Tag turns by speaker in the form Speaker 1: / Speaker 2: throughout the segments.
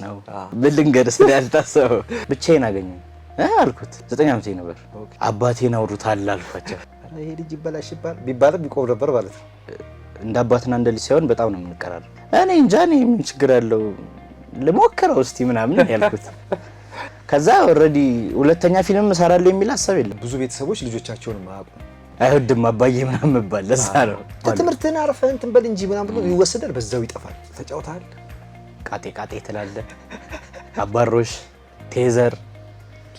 Speaker 1: ነው። ምን ልንገርህ ስለ ያልታሰበው ብቻዬን አገኘኝ አልኩት። 9 ዓመቴ ነበር። አባቴን አውሩታል አልኳቸው።
Speaker 2: ይሄ ልጅ ይበላሽ ይባል ቢባልም ይቆም ነበር ማለት ነው።
Speaker 1: እንደ አባትና እንደ ልጅ ሳይሆን በጣም ነው የምንቀራረብ። እኔ እንጃ እኔ ምን ችግር አለው ልሞክረው እስቲ ምናምን ያልኩት። ከዛ already ሁለተኛ ፊልም እሰራለሁ የሚል ሀሳብ የለም።
Speaker 2: ብዙ ቤተሰቦች ልጆቻቸውን ማያውቁ
Speaker 1: አይወድም አባዬ ምናምን መባል ለዛ ነው።
Speaker 2: ትምህርትህን አርፈህ እንትን በል እንጂ ምናምን ብሎ ይወሰዳል፣ በዛው ይጠፋል። ተጫውተሃል?
Speaker 1: ቃጤ ቃጤ ትላለህ፣ አባሮሽ፣ ቴዘር።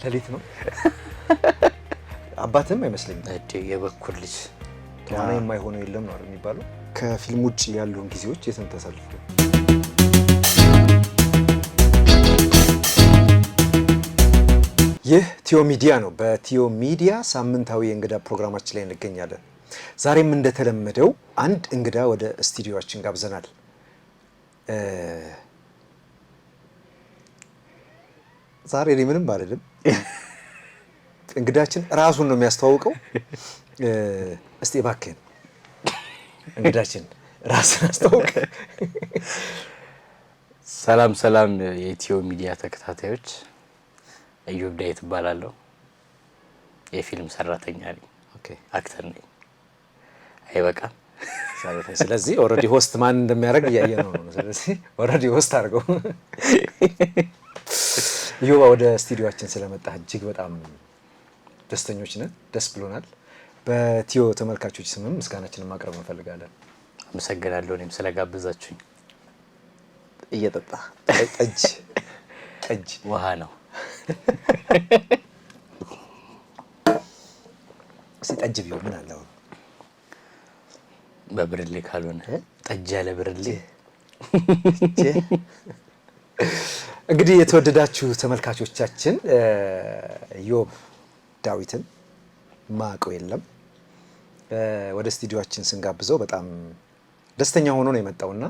Speaker 2: ሌሊት ነው። አባትህም አይመስለኝም።
Speaker 1: እዴ የበኩር ልጅ።
Speaker 2: ተዋናይ የማይሆነው የለም ነው የሚባለው። ከፊልም ውጭ ያሉን ጊዜዎች የት ነው የምታሳልፈው? ይህ ቲዮ ሚዲያ ነው። በቲዮ ሚዲያ ሳምንታዊ የእንግዳ ፕሮግራማችን ላይ እንገኛለን። ዛሬም እንደተለመደው አንድ እንግዳ ወደ ስቱዲዮአችን ጋብዘናል። ዛሬ እኔ ምንም አልልም። እንግዳችን ራሱን ነው የሚያስተዋውቀው። እስቲ እባክህን እንግዳችን ራስን አስተዋውቅ።
Speaker 1: ሰላም ሰላም፣ የኢትዮ ሚዲያ ተከታታዮች፣ እዮብ ዳዊት እባላለሁ። የፊልም ሰራተኛ ነኝ፣ actor ነኝ። አይበቃም?
Speaker 2: ስለዚህ already host ማን እንደሚያደርግ እያየ ነው። ስለዚህ already host አድርገው። እዮባ፣ ወደ ስቱዲዮአችን ስለመጣህ እጅግ በጣም ደስተኞች ነን፣ ደስ ብሎናል። በቲዮ ተመልካቾች ስምም ምስጋናችንን ማቅረብ እንፈልጋለን።
Speaker 1: አመሰግናለሁ እኔም ስለጋበዛችሁኝ።
Speaker 2: እየጠጣ ጠጅ ጠጅ
Speaker 1: ውሃ ነው።
Speaker 2: እስኪ ጠጅ ቢሆን ምን አለ አሁን?
Speaker 1: በብርሌ ካልሆነ ጠጅ ያለ ብርሌ።
Speaker 2: እንግዲህ የተወደዳችሁ ተመልካቾቻችን፣ እዮብ ዳዊትን ማቀው የለም። ወደ ስቱዲዮአችን ስንጋብዘው በጣም ደስተኛ ሆኖ ነው የመጣውና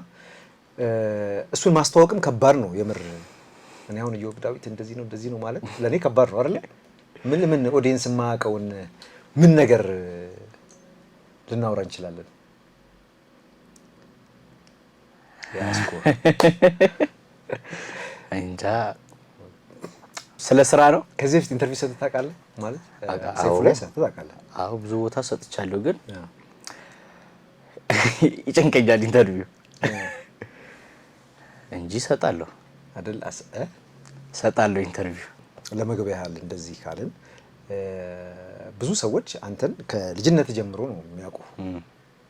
Speaker 2: እሱን ማስተዋወቅም ከባድ ነው የምር። እኔ አሁን እዮብ ዳዊት እንደዚህ ነው እንደዚህ ነው ማለት ለእኔ ከባድ ነው አይደለ? ምን ምን audience የማያውቀውን ምን ነገር ልናወራ እንችላለን? ያስኮ
Speaker 1: እንጃ፣ ስለ ስራ ነው።
Speaker 2: ከዚህ በፊት interview ሰጥተህ ታውቃለህ? ማለት ሰይፉ ላይ ሰጥተህ ታውቃለህ?
Speaker 1: አዎ፣ ብዙ ቦታ ሰጥቻለሁ፣ ግን ይጨንቀኛል interview እንጂ እሰጣለሁ።
Speaker 2: አይደል?
Speaker 1: እሰጣለሁ interview።
Speaker 2: ለመግቢያ ያህል እንደዚህ ካልን ብዙ ሰዎች አንተን ከልጅነት ጀምሮ ነው የሚያውቁ።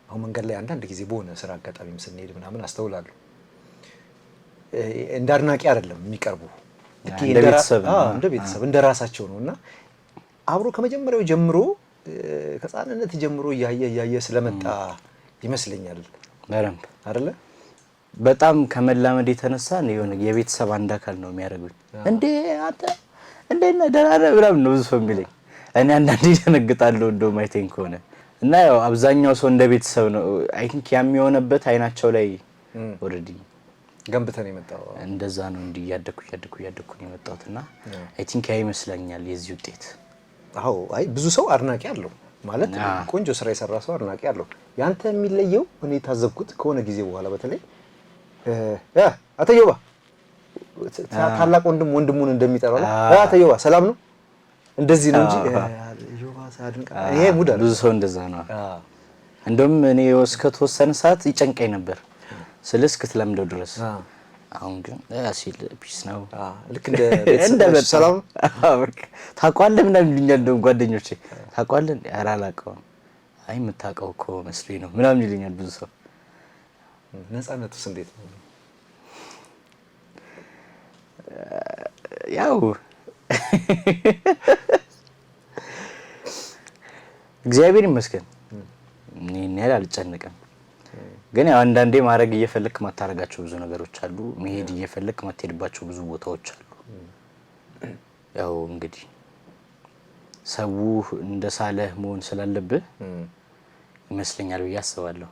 Speaker 2: አሁን መንገድ ላይ አንዳንድ ጊዜ በሆነ ስራ አጋጣሚም ስንሄድ ምናምን አስተውላለሁ። እንደ አድናቂ አይደለም የሚቀርቡ፣
Speaker 1: እንደ ቤተሰብ ነው።
Speaker 2: እንደ ቤተሰብ፣ እንደ ራሳቸው ነው እና አብሮ ከመጀመሪያው ጀምሮ ከህፃንነት ጀምሮ እያየ እያየ ስለመጣ ይመስለኛል።
Speaker 1: በደንብ።
Speaker 2: አይደለ?
Speaker 1: በጣም ከመላመድ የተነሳ የሆነ የቤተሰብ አንድ አካል ነው የሚያደርጉኝ። እንዴ አንተ እንዴት ነህ፣ ደህና ነህ ምናምን ነው ብዙ ሰው የሚለኝ። እኔ አንዳንዴ እደነግጣለሁ እንደውም አይተኝ ከሆነ። እና ያው አብዛኛው ሰው እንደ ቤተሰብ ነው። I think ያም የሆነበት አይናቸው ላይ already
Speaker 2: ገንብተን የመጣው
Speaker 1: እንደዛ ነው። እንዲህ እያደኩ እያደኩ እያደኩ ነው የመጣሁት እና I think ያ ይመስለኛል የዚህ ውጤት።
Speaker 2: አዎ፣ አይ ብዙ ሰው አድናቂ አለው ማለት ቆንጆ ስራ የሰራ ሰው አድናቂ አለው። ያንተ የሚለየው እኔ የታዘብኩት ከሆነ ጊዜ በኋላ በተለይ አቶ እዮባ ታላቅ ወንድም ወንድሙን እንደሚጠራው አቶ እዮባ ሰላም ነው እንደዚህ ነው እንጂ እዮባ ሳድንቅ ይሄ mood አለ።
Speaker 1: ብዙ ሰው እንደዛ ነው። እንደውም እኔ እስከ ተወሰነ ሰዓት ይጨንቀኝ ነበር ስለ እስክትለምደው ድረስ። አሁን ግን ሲል peace ነው።
Speaker 2: ልክ እንደ ቤተሰብ ሰላም
Speaker 1: ታውቀዋለህ ምናምን ይሉኛል። እንደውም ጓደኞቼ ታውቀዋለህ? ኧረ አላውቀውም። አይ የምታውቀው እኮ መስሎኝ ነው ምናምን ይሉኛል ብዙ ሰው።
Speaker 2: ነፃነቱስ እንዴት ነው?
Speaker 1: ያው እግዚአብሔር ይመስገን እኔ ያህል አልጨነቅም። ግን ያው አንዳንዴ ማድረግ እየፈለክ ማታረጋቸው ብዙ ነገሮች አሉ። መሄድ እየፈለክ ማትሄድባቸው ብዙ ቦታዎች አሉ። ያው እንግዲህ ሰው እንደ ሳለህ መሆን ስላለብህ ይመስለኛል ብዬ አስባለሁ።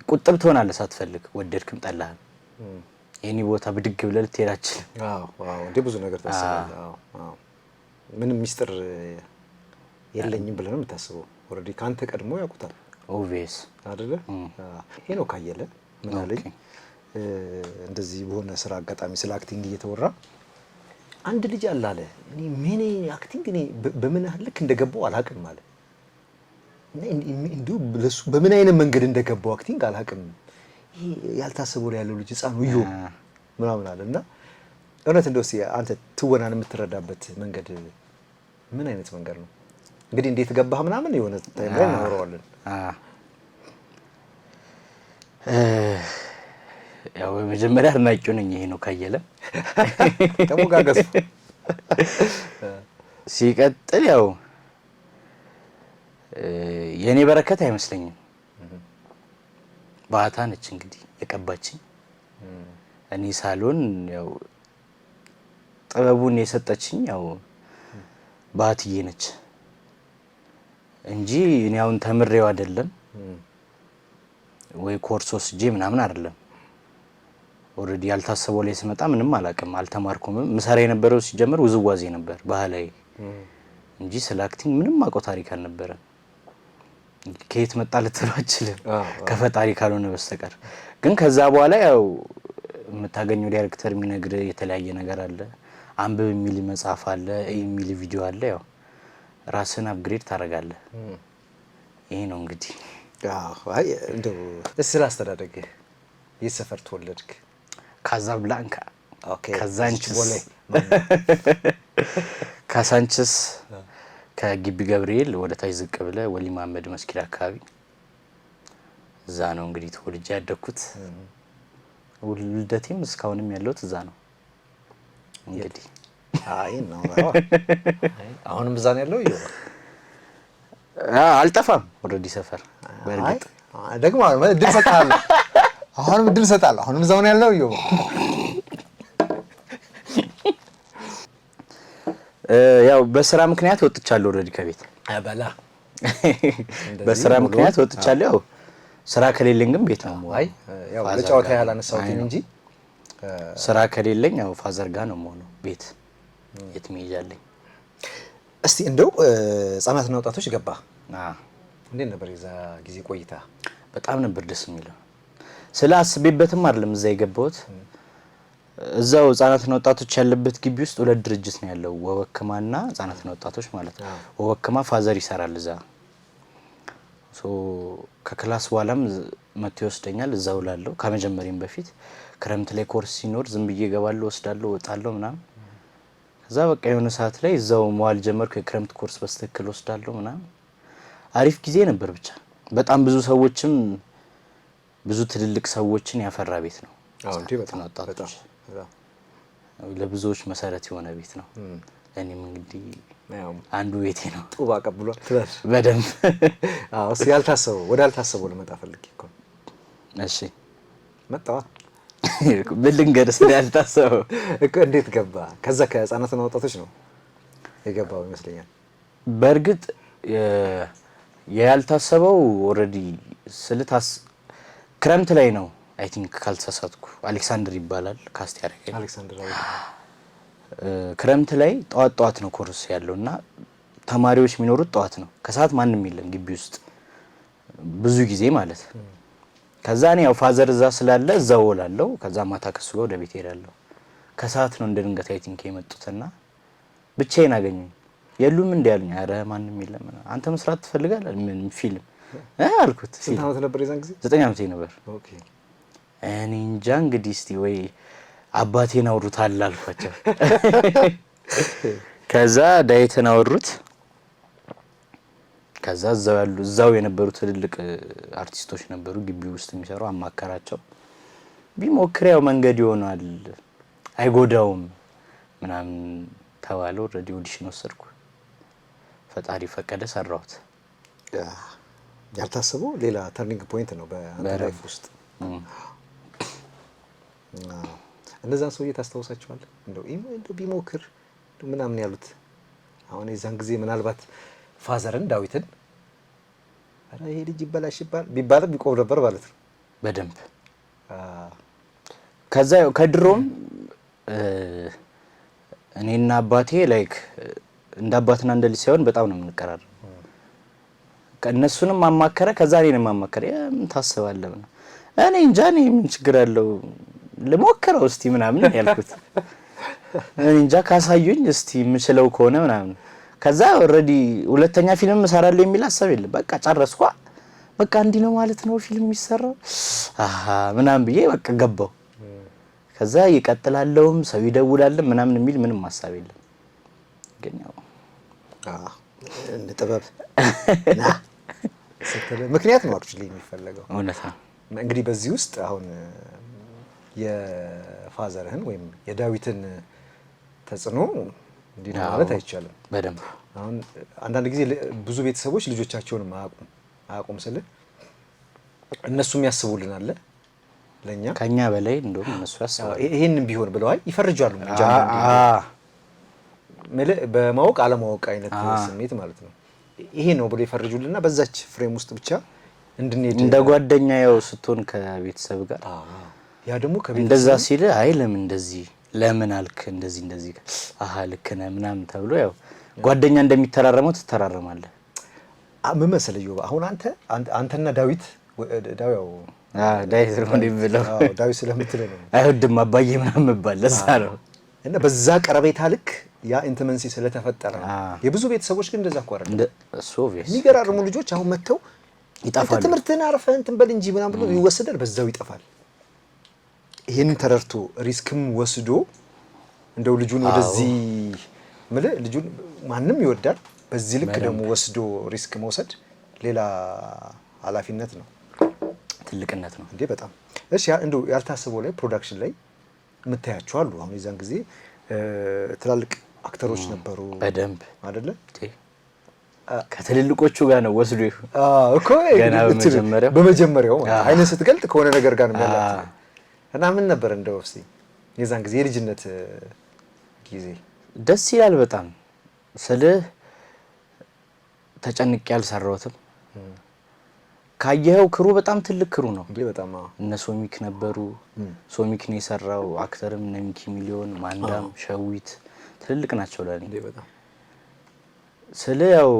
Speaker 1: ቁጥብ ትሆናለህ ሳትፈልግ፣ ወደድክም ጠላህም። የኔ ቦታ ብድግ ብለህ ልትሄድ አትችልም።
Speaker 2: አዎ አዎ፣ እንዴ ብዙ ነገር ታስባለህ። አዎ አዎ፣ ምንም ሚስጥር የለኝም ብለህ ነው የምታስበው። Already ካንተ ቀድሞ ያውቁታል።
Speaker 1: Obvious።
Speaker 2: አይደለ? ሄኖክ አየለ ምን አለኝ፣ እንደዚህ በሆነ ስራ አጋጣሚ ስለ acting እየተወራ አንድ ልጅ አለ አለ፣ እኔ ምን acting እኔ በምን ያህል ልክ እንደገባው አላውቅም አለ። እና እንዲሁ ለሱ በምን አይነት መንገድ እንደገባው acting አላውቅም። ይሄ ያልታሰበው ላይ ያለው ልጅ ህፃኑ እዮብ ምናምን አለ። እና እውነት እንደው እስኪ አንተ ትወናን የምትረዳበት መንገድ ምን አይነት መንገድ ነው? እንግዲህ እንዴት ገባህ ምናምን የሆነ time ላይ እናወራዋለን።
Speaker 1: ያው በመጀመሪያ አድናቂው ነኝ። ይሄ ነው ካየለ
Speaker 2: ተሞጋገሱ።
Speaker 1: ሲቀጥል ያው የእኔ በረከት አይመስለኝም። ባህታ ነች እንግዲህ የቀባችኝ። እኔ ሳልሆን ያው ጥበቡን የሰጠችኝ ያው ባህትዬ ነች እንጂ እኔ አሁን ተምሬው አይደለም ወይ ኮርስ ወስጄ ምናምን አይደለም። Already ያልታሰበው ላይ ስመጣ ምንም አላውቅም፣ አልተማርኩም። ምሰራ የነበረው ሲጀምር ውዝዋዜ ነበር ባህላዊ እንጂ ስለ acting ምንም አውቀው ታሪክ አልነበረም። ከየት መጣ ልትለው አችልም ከፈጣሪ ካልሆነ በስተቀር። ግን ከዛ በኋላ ያው የምታገኘው ዳይሬክተር የሚነግር የተለያየ ነገር አለ። አንብብ የሚል መጽሐፍ አለ፣ የሚል ቪዲዮ አለ። ያው ራስን upgrade ታደርጋለህ። ይሄ ነው እንግዲህ።
Speaker 2: አይ እንደው ስለ አስተዳደግህ፣ የት ሰፈር ተወለድክ?
Speaker 1: ካዛብላንካ፣ ካዛንችስ፣ ካሳንችስ ከግቢ ገብርኤል ወደ ታች ዝቅ ብለ ወሊ መሀመድ መስጊድ አካባቢ እዛ ነው እንግዲህ ተወልጄ ያደግኩት። ውልደቴም እስካሁንም ያለሁት እዛ ነው እንግዲህ።
Speaker 2: አይ ነው አሁንም እዛ ነው ያለው።
Speaker 1: አልጠፋም already ሰፈር። በእርግጥ
Speaker 2: ደግሞ እድል እሰጥሃለሁ። አሁንም እድል እሰጥሃለሁ። አሁንም እዛው ነው ያለው።
Speaker 1: ያው በስራ ምክንያት ወጥቻለሁ already ከቤት።
Speaker 2: በላ
Speaker 1: በስራ ምክንያት ወጥቻለሁ። ያው ስራ ከሌለኝ ግን ቤት ነው የምሆነው።
Speaker 2: አይ ያው ለጨዋታ ያህል አነሳሁትኝ እንጂ
Speaker 1: ስራ ከሌለኝ ያው father ጋር ነው የምሆነው። ቤት የት መሄጃ አለኝ?
Speaker 2: እስቲ እንደው ህጻናትና ወጣቶች ገባ፣ እንዴት ነበር የዛ ጊዜ ቆይታ?
Speaker 1: በጣም ነበር ደስ የሚለው። ስለ አስቤበትም አይደለም እዛ የገባሁት። እዛው ህጻናትና ወጣቶች ያለበት ግቢ ውስጥ ሁለት ድርጅት ነው ያለው፣ ወወክማና ህጻናትና ወጣቶች ማለት ነው። ወወክማ father ይሰራል እዛ። So ከ class በኋላም መጥቶ ይወስደኛል፣ እዛው እውላለሁ። ከመጀመሪያም በፊት ክረምት ላይ ኮርስ ሲኖር ዝም ብዬ እገባለሁ፣ ወስዳለሁ፣ እወጣለሁ ምናምን። ከዛ በቃ የሆነ ሰዓት ላይ እዛው መዋል ጀመርኩ። የክረምት ኮርስ በስትክክል ወስዳለሁ ምናምን። አሪፍ ጊዜ ነበር። ብቻ በጣም ብዙ ሰዎችም ብዙ ትልልቅ ሰዎችን ያፈራ ቤት ነው። ህጻናትና ወጣቶች ለብዙዎች መሰረት የሆነ ቤት ነው። ለእኔም እንግዲህ አንዱ ቤቴ ነው።
Speaker 2: ጡብ አቀብሏል ትላለህ
Speaker 1: በደንብ።
Speaker 2: አዎ። እስኪ ያልታሰበው ወደ አልታሰበው ልመጣ ፈልጌ እኮ ነው።
Speaker 1: እሺ
Speaker 2: መጣዋ።
Speaker 1: ምን ልንገርህ ስለ ያልታሰበው?
Speaker 2: እኮ እንዴት ገባ? ከዛ ከህጻናትና ወጣቶች ነው የገባው ይመስለኛል።
Speaker 1: በእርግጥ ያልታሰበው already ስልታስ ክረምት ላይ ነው I think ካልተሳሳትኩ፣ አሌክሳንደር ይባላል cast ያደረገኝ።
Speaker 2: አሌክሳንደር።
Speaker 1: ክረምት ላይ ጠዋት ጠዋት ነው ኮርስ ያለው እና ተማሪዎች የሚኖሩት ጠዋት ነው። ከሰዓት ማንም የለም ግቢ ውስጥ ብዙ ጊዜ ማለት። ከዛ እኔ ያው father እዛ ስላለ እዛው እውላለሁ። ከዛ ማታ ከሱ ጋር ወደ ቤት እሄዳለሁ። ከሰዓት ነው እንደ ድንገት I think የመጡትና ብቻዬን አገኙኝ። የሉም እንዲ ያሉኝ። ኧረ ማንም የለም። አንተ መስራት ትፈልጋለህ? ምን ፊልም አልኩት።
Speaker 2: ስንት ዓመት ነበር የዛን ጊዜ?
Speaker 1: 9 ዓመቴ ነበር።
Speaker 2: Okay።
Speaker 1: እኔ እንጃ እንግዲህ እስቲ ወይ አባቴን አውሩታል አልኳቸው። ከዛ ዳዊትን አወሩት። ከዛ እዛው ያሉ እዛው የነበሩ ትልልቅ አርቲስቶች ነበሩ ግቢ ውስጥ የሚሰሩ፣ አማከራቸው። ቢሞክር ያው መንገድ ይሆናል አይጎዳውም ምናምን ተባለ። Already audition ወሰድኩ። ፈጣሪ ፈቀደ፣ ሰራሁት።
Speaker 2: ያልታሰበው ሌላ turning point ነው በአንተ life ውስጥ። እነዛን ሰውዬ ታስታውሳቸዋለህ? እንደው ቢሞክር ምናምን ያሉት አሁን የዛን ጊዜ ምናልባት father ን ዳዊትን ኧረ ይሄ ልጅ ይበላሽ ይባል ቢባልም ይቆም ነበር ማለት ነው።
Speaker 1: በደንብ። ከዛ ከድሮም እኔና አባቴ like እንደ አባትና እንደ ልጅ ሳይሆን በጣም ነው የምንቀራረብ። እነሱንም አማከረ፣ ከዛ እኔንም አማከረ። ምን ታስባለህ? እኔ እንጃ፣ እኔ ምን ችግር አለው ልሞክረው እስቲ ምናምን ያልኩት። እኔ እንጃ ካሳዩኝ እስቲ የምችለው ከሆነ ምናምን። ከዛ already ሁለተኛ ፊልም እሰራለሁ የሚል ሀሳብ የለም። በቃ ጨረስኳ። በቃ እንዲህ ነው ማለት ነው ፊልም የሚሰራው፣ አሃ ምናምን ብዬ በቃ ገባው። ከዛ ይቀጥላለውም ሰው ይደውላልም ምናምን የሚል ምንም ሀሳብ የለም። ግን ያው
Speaker 2: እንደ ጥበብ ና ስትል ምክንያት ነው actually የሚፈለገው።
Speaker 1: እውነት ነው።
Speaker 2: እንግዲህ በዚህ ውስጥ አሁን የ father ህን ወይም የዳዊትን ተጽዕኖ እንዲህ ነው ማለት አይቻልም።
Speaker 1: በደንብ።
Speaker 2: አሁን አንዳንድ ጊዜ ብዙ ቤተሰቦች ልጆቻቸውን አያውቁም። አያውቁም ስልህ እነሱም ያስቡልን አለ ለኛ።
Speaker 1: ከኛ በላይ እንደውም እነሱ ያስባሉ።
Speaker 2: ይሄንን ቢሆን ብለዋል ይፈርጃሉ። እንጂ አንዳንዴ ምልህ በማወቅ አለማወቅ አይነት ስሜት ማለት ነው። ይሄ ነው ብሎ ይፈርጁልና በዛች frame ውስጥ ብቻ እንድንሄድ።
Speaker 1: እንደ ጓደኛ ያው ስትሆን ከቤተሰብ ጋር
Speaker 2: ያ ደግሞ ከቤተሰብ
Speaker 1: እንደዛ ሲል አይ ለምን እንደዚህ ለምን አልክ፣ እንደዚህ እንደዚህ፣ አሃ ልክ ነህ ምናምን ተብሎ ያው ጓደኛ እንደሚተራረመው ትተራረማለህ።
Speaker 2: ምን መሰለህ እዮብ፣ አሁን አንተ አንተና ዳዊት፣ ያው
Speaker 1: ዳዊት ነው ብለው።
Speaker 2: አዎ፣ ዳዊት ስለምትል ነው።
Speaker 1: አይወድም አባዬ ምናምን መባል፣ ለዛ ነው።
Speaker 2: እና በዛ ቀረቤታ ልክ ያ intimacy ስለተፈጠረ ነው። የብዙ ቤተሰቦች ግን እንደዛ እኮ አይደለም።
Speaker 1: እንደ እሱ obvious
Speaker 2: የሚገራርሙ ልጆች አሁን መጥተው
Speaker 1: ይጠፋሉ።
Speaker 2: አንተ ትምህርትህን አርፈህ እንትን በል እንጂ ምናምን ብሎ ይወሰዳል፣ በዛው ይጠፋል። ይሄንን ተረድቶ risk ም ወስዶ እንደው ልጁን ወደዚህ፣ ምልህ ልጁን ማንም ይወዳል። በዚህ ልክ ደግሞ ወስዶ risk መውሰድ ሌላ ኃላፊነት ነው።
Speaker 1: ትልቅነት ነው።
Speaker 2: እንዴ በጣም። እሺ፣ እንደው ያልታሰበው ላይ production ላይ የምታያቸው አሉ። አሁን የዛን ጊዜ ትላልቅ actor ኦች ነበሩ።
Speaker 1: በደንብ።
Speaker 2: አይደለ?
Speaker 1: ከትልልቆቹ ጋር ነው ወስዶ
Speaker 2: አዎ እኮ።
Speaker 1: ገና በመጀመሪያው።
Speaker 2: በመጀመሪያው ማለት አይነ ስትገልጥ ከሆነ ነገር ጋር ነው ያላት። እና ምን ነበር እንደው እስቲ የዛን ጊዜ የልጅነት ጊዜ?
Speaker 1: ደስ ይላል በጣም። ስልህ ተጨንቄ አልሰራሁትም። ካየኸው crew ኡ በጣም ትልቅ crew ነው።
Speaker 2: እንዴ በጣም፣ አዎ።
Speaker 1: እነ ሶሚክ ነበሩ። ሶሚክ ነው የሰራው። Actor ም እነ ሚኪ ሚሊዮን፣ ማንዳም፣ ሸዊት ትልልቅ ናቸው ለኔ።
Speaker 2: እንዴ በጣም።
Speaker 1: ስለ ያው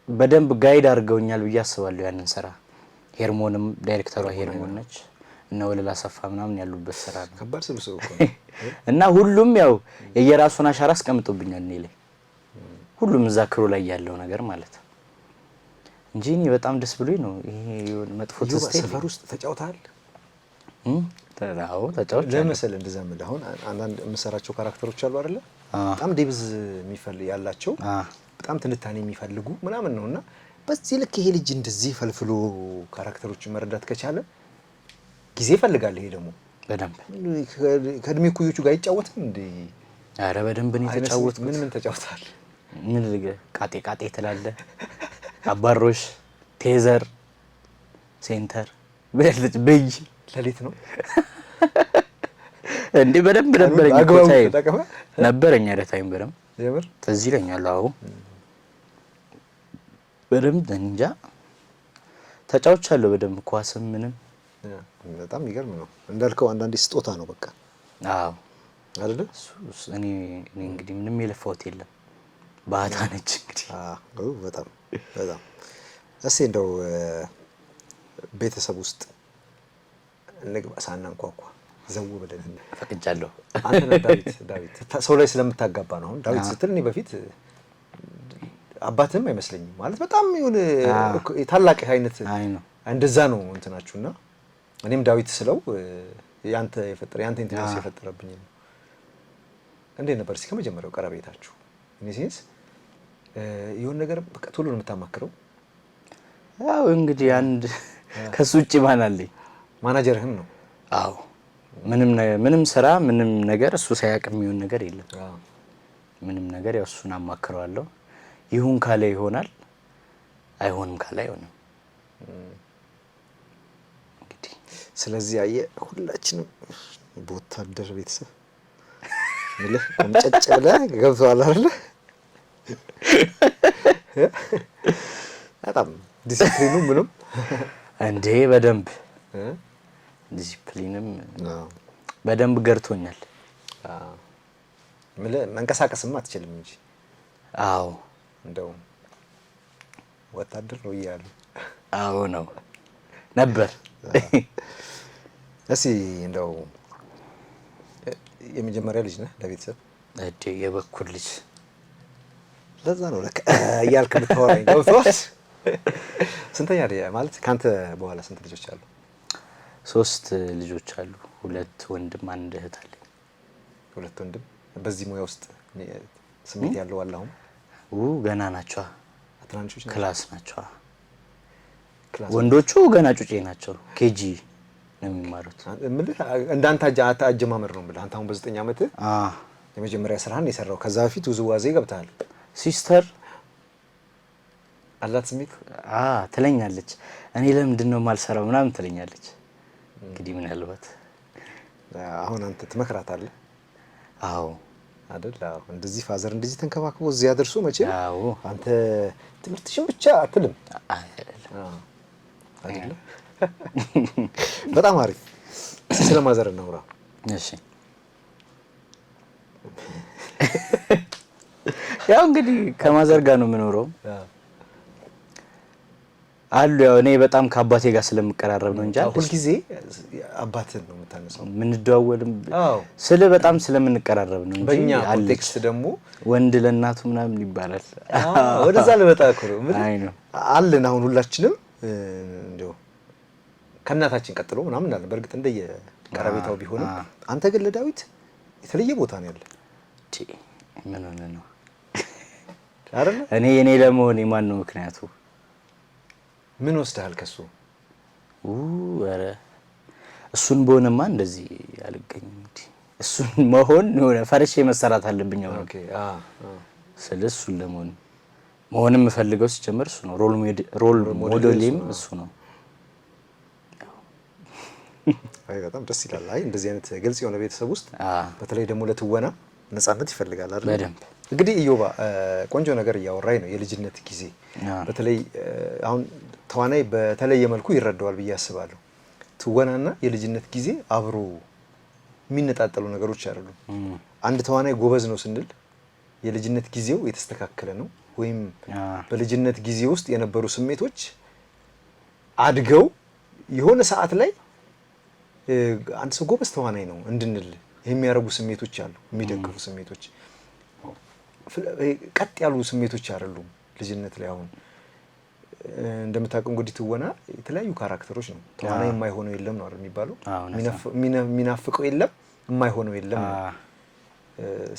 Speaker 1: በደንብ guide አድርገውኛል ብዬ አስባለሁ ያንን ስራ። ሄርሞንም፣ ዳይሬክተሯ ሄርሞን ነች። እነ ወለላ ሰፋ ምናምን ያሉበት ስራ ነው።
Speaker 2: ከባድ ስብስብ እኮ ነው።
Speaker 1: እና ሁሉም ያው የየራሱን አሻራ አስቀምጦብኛል እኔ ላይ፣ ሁሉም እዛ crew ኡ ላይ ያለው ነገር ማለት ነው እንጂ እኔ በጣም ደስ ብሎኝ ነው። ይሄ የሆነ መጥፎ
Speaker 2: እዮባ፣
Speaker 1: ትዝታ የለኝም።
Speaker 2: ሰፈር ውስጥ ተጫውተሃል?
Speaker 1: አዎ ተጫውቻለሁ።
Speaker 2: ለምን መሰለህ እንደዛ የምልህ፣ አሁን አንዳንድ የምሰራቸው character ኦች አሉ አይደለ? በጣም depth የሚፈልግ ያላቸው፣ በጣም ትንታኔ የሚፈልጉ ምናምን ነው። እና በዚህ ልክ ይሄ ልጅ እንደዚህ ፈልፍሎ character ኦችን መረዳት ከቻለ ጊዜ ይፈልጋል። ይሄ ደግሞ
Speaker 1: በደንብ።
Speaker 2: ከእድሜ እኩዮቹ ጋር አይጫወትም እንዴ?
Speaker 1: ኧረ በደንብ ነው የተጫወትኩት።
Speaker 2: ምን ምን ተጫውተሃል?
Speaker 1: ምን ቃጤ ቃጤ ትላለህ፣ አባሮሽ፣ ቴዘር፣ ሴንተር ብለህ ብይ።
Speaker 2: ሌሊት ነው።
Speaker 1: እንዴ በደንብ ነበረኝ እኮ።
Speaker 2: አግባቡ
Speaker 1: time
Speaker 2: ተጠቀመ?
Speaker 1: ነበረኝ። ኧረ time በደንብ
Speaker 2: የምር?
Speaker 1: ትዝ ይለኛል። አዎ በደንብ፣ እንጃ ተጫውቻለሁ በደንብ ኳስም ምንም።
Speaker 2: በጣም የሚገርም ነው። እንዳልከው አንዳንዴ ስጦታ ነው በቃ።
Speaker 1: አዎ።
Speaker 2: አይደለ?
Speaker 1: እሱ እኔ እንግዲህ ምንም የለፋሁት የለም፣ ባህታ ነች እንግዲህ።
Speaker 2: አዎ በጣም በጣም። እስኪ እንደው ቤተሰብ ውስጥ እንግባ፣ ሳናንኳኳ ዘው ብለን።
Speaker 1: ፈቅጃለሁ።
Speaker 2: አንተ ነህ ዳዊት። ዳዊት ሰው ላይ ስለምታጋባ ነው። አሁን ዳዊት ስትል እኔ በፊት አባትህም አይመስለኝም፣ ማለት በጣም የሆነ ታላቅ አይነት
Speaker 1: አይ ነው።
Speaker 2: እንደዛ ነው እንትናችሁ። እና እኔም ዳዊት ስለው ያንተ የፈጠረ ያንተ intimacy የፈጠረብኝ ነው። እንዴት ነበር እስኪ ከመጀመሪያው ቀረቤታችሁ? እኔ sense የሆነ ነገር በቃ ቶሎ ነው የምታማክረው።
Speaker 1: ያው እንግዲህ አንድ ከሱ ውጭ ማን አለኝ?
Speaker 2: ማናጀርህም ነው።
Speaker 1: አዎ፣ ምንም ስራ ምንም ነገር እሱ ሳያውቅ የሚሆን ነገር የለም። ምንም ነገር ያው እሱን አማክረዋለሁ። ይሁን ካለ ይሆናል፣ አይሆንም ካለ አይሆንም። እንግዲህ
Speaker 2: ስለዚህ አየህ ሁላችንም በወታደር ቤተሰብ ምልህ ቆምጨጭ ብለህ ገብቶሃል አይደለ? በጣም ዲሲፕሊኑ ምንም።
Speaker 1: እንዴ በደንብ፣ ዲሲፕሊንም በደንብ ገርቶኛል።
Speaker 2: ምልህ መንቀሳቀስም አትችልም እንጂ።
Speaker 1: አዎ።
Speaker 2: እንደው ወታደር ነው እያሉ።
Speaker 1: አዎ ነው። ነበር።
Speaker 2: እስኪ እንደው የመጀመሪያ ልጅ ነህ ለቤተሰብ?
Speaker 1: እዴ የበኩር ልጅ።
Speaker 2: ለዛ ነው ለካ እያልክ የምታወራኝ፣ ገብቶሃል። ስንተኛ ልጅ ማለት ከአንተ በኋላ ስንት ልጆች አሉ?
Speaker 1: ሶስት ልጆች አሉ። ሁለት ወንድም አንድ እህት አለኝ።
Speaker 2: ሁለት ወንድም። በዚህ ሙያ ውስጥ ስሜት ያለው አለ አሁን?
Speaker 1: ገና ናቸዋ።
Speaker 2: ትናንሾች ናቸው?
Speaker 1: Class ናቸዋ።
Speaker 2: Class።
Speaker 1: ወንዶቹ ገና ጩጬ ናቸው። KG ነው የሚማሩት።
Speaker 2: የምልህ እንዳንተ አጀማመር ነው የምልህ። አንተ አሁን በ9 ዓመትህ የመጀመሪያ ስራህን የሰራው፣ ከዛ በፊት ውዝዋዜ ገብተሃል።
Speaker 1: Sister
Speaker 2: አላት ስሜት?
Speaker 1: ትለኛለች። እኔ ለምንድን ነው የማልሰራው ምናምን ትለኛለች። እንግዲህ ምናልባት
Speaker 2: አሁን አንተ ትመክራታለህ?
Speaker 1: አዎ።
Speaker 2: አይደል? አዎ። እንደዚህ father እንደዚህ ተንከባክቦ እዚህ አድርሶ መቼም አንተ ትምህርትሽን ብቻ አትልም።
Speaker 1: አይደለም።
Speaker 2: አይደለም። በጣም አሪፍ። እስኪ ስለ mother እናውራ።
Speaker 1: እሺ፣ ያው እንግዲህ ከ mother ጋር ነው የምኖረው አሉ። ያው እኔ በጣም ከአባቴ ጋር ስለምቀራረብ ነው እንጂ አለች።
Speaker 2: ሁልጊዜ አባትህን ነው የምታነሳው።
Speaker 1: የምንደዋወልም ስለ በጣም ስለምንቀራረብ ነው እንጂ
Speaker 2: በእኛ
Speaker 1: አለች።
Speaker 2: Context ደግሞ
Speaker 1: ወንድ ለእናቱ ምናምን ይባላል።
Speaker 2: ወደዛ ልመጣ እኮ ነው። ምን
Speaker 1: አይ ነው።
Speaker 2: አለን አሁን ሁላችንም እንደው ከእናታችን ቀጥሎ ምናምን አለን። በእርግጥ እንደየ ቀረቤታው ቢሆንም አንተ ግን ለዳዊት የተለየ ቦታ ነው ያለ።
Speaker 1: ምን ሆነ ነው?
Speaker 2: አይደለ?
Speaker 1: እኔ የኔ ለመሆን የማን ነው ምክንያቱ?
Speaker 2: ምን ወስደሃል ከሱ?
Speaker 1: ኧረ እሱን በሆነማ እንደዚህ አልገኝም። እንዲ እሱን መሆን የሆነ ፈርሼ መሰራት አለብኝ አሁን።
Speaker 2: Okay አ አ
Speaker 1: ስለ እሱን ለመሆን መሆንም የምፈልገው ሲጀመር እሱ ነው። Role model ኤም እሱ ነው።
Speaker 2: አይ በጣም ደስ ይላል። አይ እንደዚህ አይነት ግልጽ የሆነ ቤተሰብ ውስጥ በተለይ ደግሞ ለትወና ነጻነት ይፈልጋል አይደል?
Speaker 1: በደንብ።
Speaker 2: እንግዲህ ኢዮባ ቆንጆ ነገር እያወራኝ ነው። የልጅነት ጊዜ በተለይ አሁን ተዋናይ በተለየ መልኩ ይረዳዋል ብዬ አስባለሁ። ትወናና የልጅነት ጊዜ አብሮ የሚነጣጠሉ ነገሮች አይደሉም። አንድ ተዋናይ ጎበዝ ነው ስንል የልጅነት ጊዜው የተስተካከለ ነው ወይም በልጅነት ጊዜ ውስጥ የነበሩ ስሜቶች አድገው የሆነ ሰዓት ላይ አንድ ሰው ጎበዝ ተዋናይ ነው እንድንል የሚያደርጉ ስሜቶች አሉ፣ የሚደግፉ ስሜቶች፣ ቀጥ ያሉ ስሜቶች አይደሉም። ልጅነት ላይ አሁን እንደምታውቀው እንግዲህ ትወና የተለያዩ character ኦች ነው። ተዋናይ የማይሆነው የለም ነው አይደል የሚባለው? የሚናፍቀው የለም፣ የማይሆነው የለም ነው።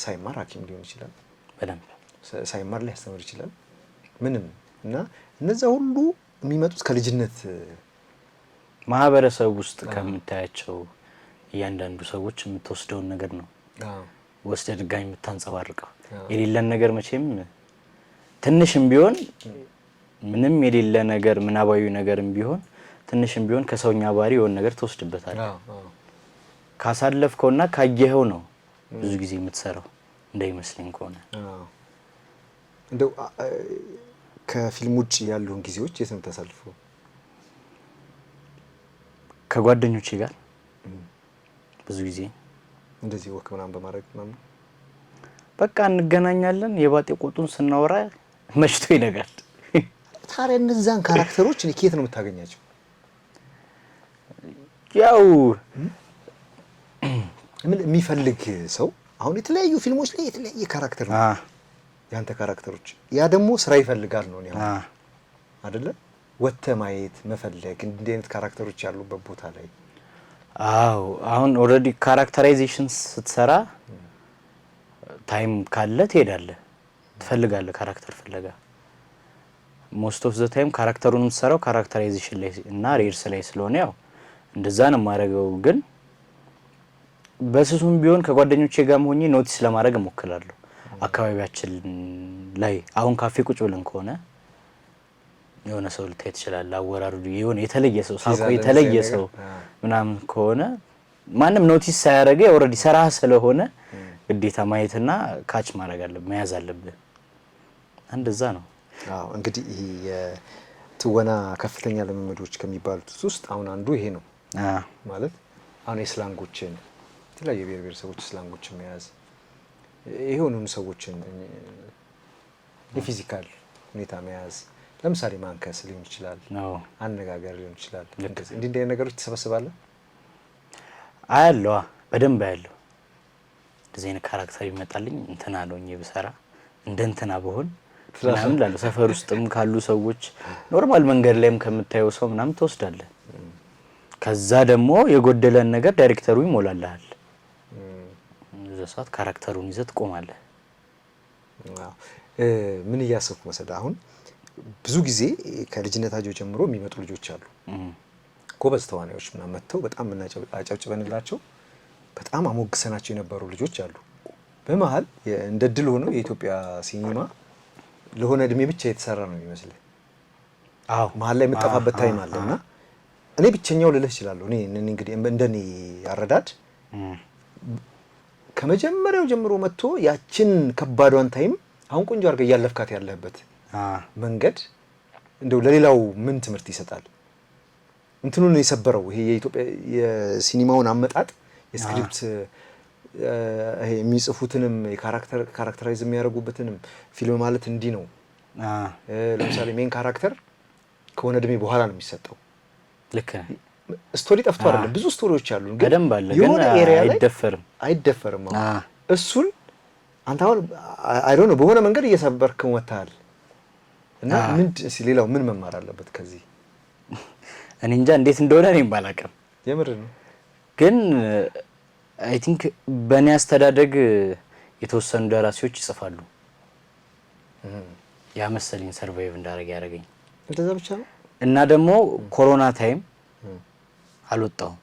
Speaker 2: ሳይማር ሐኪም ሊሆን ይችላል።
Speaker 1: በደንብ።
Speaker 2: ሳይማር ሊያስተምር ይችላል። ምንም እና እነዛ ሁሉ የሚመጡት ከልጅነት
Speaker 1: ማህበረሰብ ውስጥ ከምታያቸው እያንዳንዱ ሰዎች የምትወስደውን ነገር ነው ወስደ ድጋሚ የምታንጸባርቀው። የሌለን ነገር መቼም ትንሽም ቢሆን፣ ምንም የሌለ ነገር፣ ምናባዊ ነገርም ቢሆን፣ ትንሽም ቢሆን ከሰውኛ ባህሪ የሆነ ነገር ትወስድበታለህ።
Speaker 2: አዎ አዎ
Speaker 1: ካሳለፍከውና ካየኸው ነው ብዙ ጊዜ የምትሰራው እንደይመስለኝ ከሆነ።
Speaker 2: አዎ። እንደው ከፊልም ውጭ ያሉን ጊዜዎች የት ነው የምታሳልፈው?
Speaker 1: ከጓደኞቼ ጋር ብዙ ጊዜ።
Speaker 2: እንደዚህ walk ምናምን በማድረግ ምናምን?
Speaker 1: በቃ እንገናኛለን። የባጤ ቆጡን ስናወራ መሽቶ ይነጋል።
Speaker 2: ታዲያ እነዛን character ኦች እኔ ከየት ነው የምታገኛቸው?
Speaker 1: ያው
Speaker 2: ምን የሚፈልግ ሰው አሁን የተለያዩ ፊልሞች ላይ የተለያየ character ነው ያንተ character ኦች። ያ ደግሞ ስራ ይፈልጋል ነው እኔ አሁን አይደለ ወጥተህ ማየት መፈለግ እንዲህ አይነት character ኦች ያሉበት ቦታ ላይ።
Speaker 1: አዎ፣ አሁን already characterization ስትሰራ time ካለ ትሄዳለህ፣ ትፈልጋለህ character ፍለጋ። Most of the time character ኡን የምትሰራው characterization ላይ እና rehearse ላይ ስለሆነ ያው እንደዛ ነው የማደርገው። ግን በስሱም ቢሆን ከጓደኞቼ ጋር ሆኜ notice ለማድረግ እሞክራለሁ። አካባቢያችን ላይ አሁን ካፌ ቁጭ ብለን ከሆነ የሆነ ሰው ልታይ ትችላለህ። አወራሩ የሆነ የተለየ ሰው ሳቆ
Speaker 2: ይዛል
Speaker 1: የተለየ
Speaker 2: እንደዚህ
Speaker 1: ሰው
Speaker 2: ነገር።
Speaker 1: ምናምን ከሆነ ማንም notice ሳያደርገ already ስራ ስለሆነ ግዴታ ማየትና catch ማድረግ አለብህ፣ መያዝ አለብህ። እንደዛ ነው።
Speaker 2: አዎ፣ እንግዲህ ይሄ የትወና ከፍተኛ ልምምዶች ከሚባሉት ውስጥ አሁን አንዱ ይሄ ነው። ማለት አሁን የ slang ኦችን፣ የተለያዩ የብሔር ብሔረሰቦች slang ኦችን መያዝ፣ የሆኑን ሰዎችን የ physical ሁኔታ መያዝ፣ ለምሳሌ ማንከስ ሊሆን ይችላል፣ አነጋገር ሊሆን ይችላል። እንዲህ እንዲህ አይነት ነገሮች ትሰበስባለህ?
Speaker 1: አያለዋ፣ በደንብ አያለሁ። እንደዚህ አይነት character ይመጣልኝ እንትና አለኝ ብሰራ እንደ እንትና ብሆን ምናምን እላለሁ። ሰፈር ውስጥም ካሉ ሰዎች normal መንገድ ላይም ከምታየው ሰው ምናምን ትወስዳለህ። ከዛ ደግሞ የጎደለን ነገር ዳይሬክተሩ ይሞላልሃል። እዛ ሰዓት character ኡን ይዘህ ትቆማለህ።
Speaker 2: ምን እያሰብኩ መሰለህ፣ አሁን ብዙ ጊዜ ከልጅነታቸው ጀምሮ የሚመጡ ልጆች አሉ፣ ጎበዝ ተዋናዮች ምናምን መጥተው በጣም አጨብጭበንላቸው በጣም አሞግሰናቸው የነበሩ ልጆች አሉ። በመሀል እንደ ድል ሆኖ የኢትዮጵያ ሲኒማ ለሆነ እድሜ ብቻ የተሰራ ነው የሚመስልህ።
Speaker 1: አዎ፣
Speaker 2: መሀል ላይ የምጠፋበት time አለ እና እኔ ብቸኛው ልልህ እችላለሁ። እኔ እንግዲህ እንደኔ አረዳድ ከመጀመሪያው ጀምሮ መጥቶ ያችን ከባዷን time አሁን ቆንጆ አድርገህ እያለፍካት ያለህበት መንገድ እንደው ለሌላው ምን ትምህርት ይሰጣል? እንትኑን የሰበረው ይሄ የኢትዮጵያ የሲኒማውን አመጣጥ የ script ይሄ የሚጽፉትንም የ character characterize የሚያደርጉበትንም ፊልም ማለት እንዲህ ነው። ለምሳሌ main character ከሆነ እድሜ በኋላ ነው የሚሰጠው።
Speaker 1: ልክ ነህ።
Speaker 2: Story ጠፍቶ አይደለም፣ ብዙ story ዎች አሉ፣ ግን
Speaker 1: በደንብ አለ፣ ግን
Speaker 2: የሆነ area ላይ
Speaker 1: አይደፈርም።
Speaker 2: አይደፈርም። እሱን አንተ አሁን I don't know በሆነ መንገድ እየሰበርከው መጥተሃል እና ምን ሌላው ምን መማር አለበት ከዚህ?
Speaker 1: እኔ እንጃ እንዴት እንደሆነ እኔም ባላውቅም
Speaker 2: የምር ነው።
Speaker 1: ግን I think በእኔ አስተዳደግ የተወሰኑ ደራሲዎች ይጽፋሉ። ያ መሰለኝ survive እንዳደረግ ያደረገኝ።
Speaker 2: እንደዛ ብቻ ነው።
Speaker 1: እና ደግሞ ኮሮና time አልወጣሁም።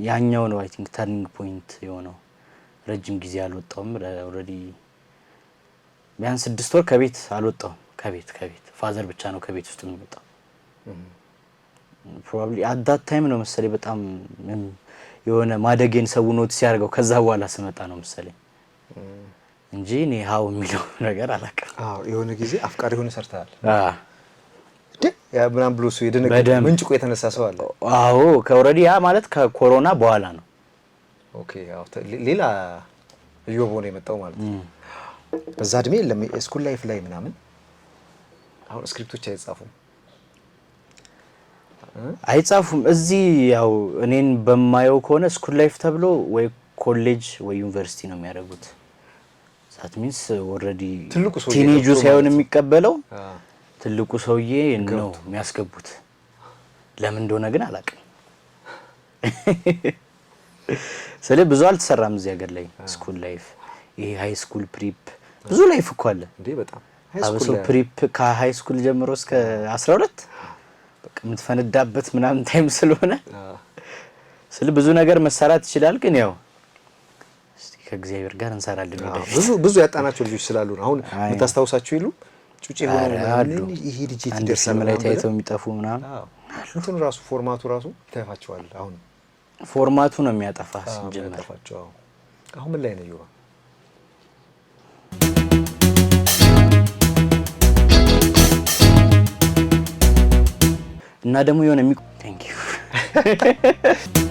Speaker 1: ያኛው ነው I think turning point የሆነው። ረጅም ጊዜ አልወጣሁም። Already ቢያንስ 6 ወር ከቤት አልወጣሁም። ከቤት father ብቻ ነው ከቤት ውስጥ የሚወጣው። Probably at that time ነው መሰለኝ በጣም የሆነ ማደጌን ሰው notice ሲያደርገው ከዛ በኋላ ስመጣ ነው መሰለኝ እንጂ እኔ how የሚለው ነገር አላውቅም።
Speaker 2: አዎ፣ የሆነ ጊዜ አፍቃሪ ሆነ ሰርተሃል እንዴ ያ ምናምን ብሎ እሱ የደነገጠ ምንጭቆ የተነሳ ሰው አለ።
Speaker 1: አዎ፣ ከ already ያ ማለት ከኮሮና በኋላ ነው።
Speaker 2: Okay፣ ያው ሌላ እዮብ ሆኖ የመጣው ማለት ነው። በዛ እድሜ የለም school life ላይ ምናምን አሁን script ኦች አይጻፉም።
Speaker 1: አይጻፉም። እዚህ ያው እኔን በማየው ከሆነ school life ተብሎ ወይ ኮሌጅ ወይ ዩኒቨርሲቲ ነው የሚያደርጉት። That means already
Speaker 2: ትልቁ ሰውዬ
Speaker 1: teenage ኡ
Speaker 2: ገብቶ
Speaker 1: ሳይሆን
Speaker 2: ማለት ነው።
Speaker 1: የሚቀበለው ትልቁ ሰውዬ ነው የሚያስገቡት። ለምን እንደሆነ ግን አላውቅም። ስለ ብዙ አልተሰራም እዚህ ሀገር ላይ school life። ይሄ high school prep ብዙ life እኮ አለ።
Speaker 2: እንዴ በጣም።
Speaker 1: አብሶ prep ከ high school ጀምሮ እስከ 12 በቃ የምትፈነዳበት ምናምን time ስለሆነ ስለ ብዙ ነገር መሰራት ይችላል። ግን ያው እስቲ ከእግዚአብሔር ጋር እንሰራለን ወደፊት።
Speaker 2: ብዙ ብዙ ያጣናቸው ልጆች ስላሉ ነው። አሁን የምታስታውሳቸው የሉም? ጩጬ ሆነው
Speaker 1: ኧረ
Speaker 2: ምናምን
Speaker 1: አሉ።
Speaker 2: ይሄ ልጅ የት
Speaker 1: አንድ
Speaker 2: ይደርሳል
Speaker 1: ፊልም ላይ
Speaker 2: ምናምን
Speaker 1: ታይተው የሚጠፉ ምናምን።
Speaker 2: ብለህ፣ አዎ፣ እንትኑ ራሱ format ኡ ራሱ ይተፋቸዋል። አሁን
Speaker 1: Format ኡ ነው የሚያጠፋ ሲጀመር።
Speaker 2: የሚያጠፋቸው። አዎ። አሁን ምን ላይ ነው ዮባ?
Speaker 1: እና ደግሞ የሆነ thank you.